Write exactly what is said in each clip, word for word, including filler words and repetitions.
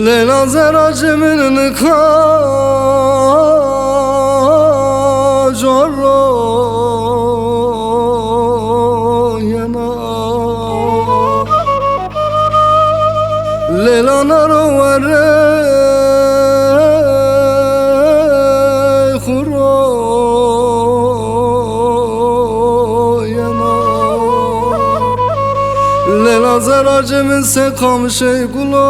Leyla zeracê min nika cor ro yena. Leyla na ro werê xwu ro yena. Leyla zeracê min sey qamişê gulon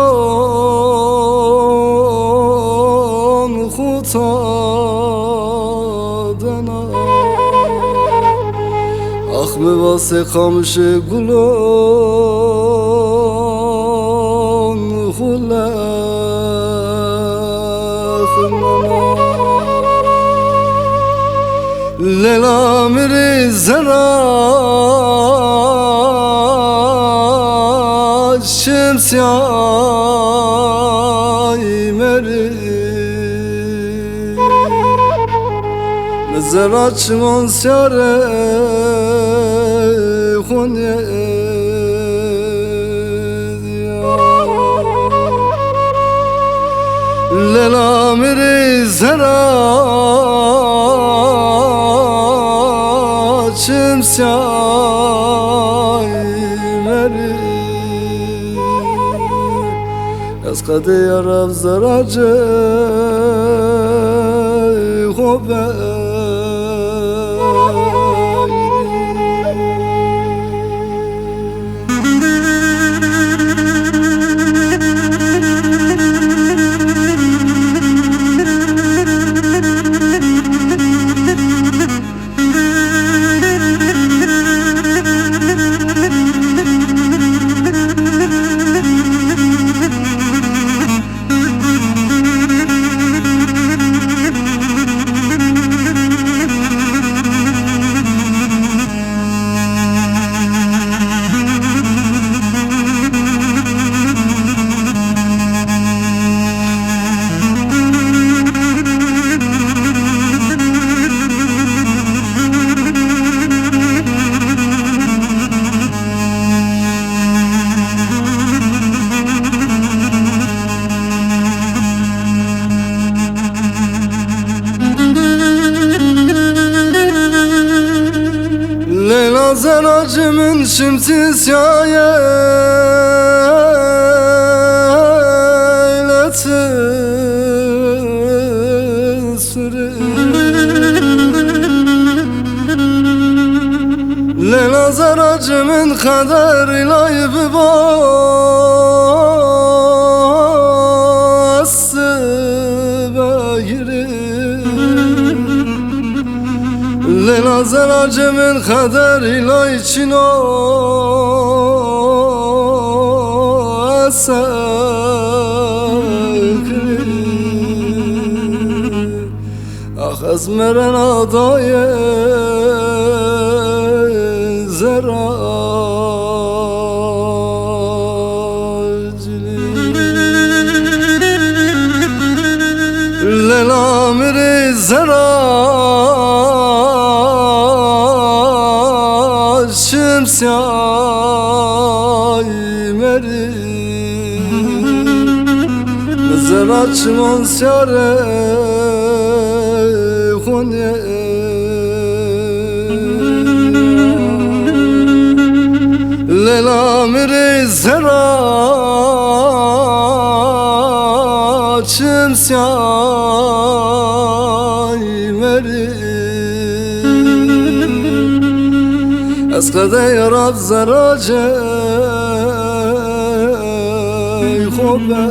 xwu ta dena. Ax mi va sey qamişê gulon xwu lexnena. Leyla mi rê zerra çim siyay merî. Mi zerra çiman siyarê xwu nêdiya. Leyla mi rê zerra çim siyay merî. Ez qedê ya rev zeracê xo be. Leyla zeracê min, şimtî siyayê leti suri. Leyla zeracê min, qeder îlay bibo ez sibe girî. Leyla zeracê min, qeder îlay çîno ez se girî. Ax ez merena dayê zerra cilî. Leyla mi rê zerra çim siyay merî. Zerra çiman siyarê xwu nê. Leyla mi rê zerra Şim siyay meri. Ez qedey rab zeracey xo be.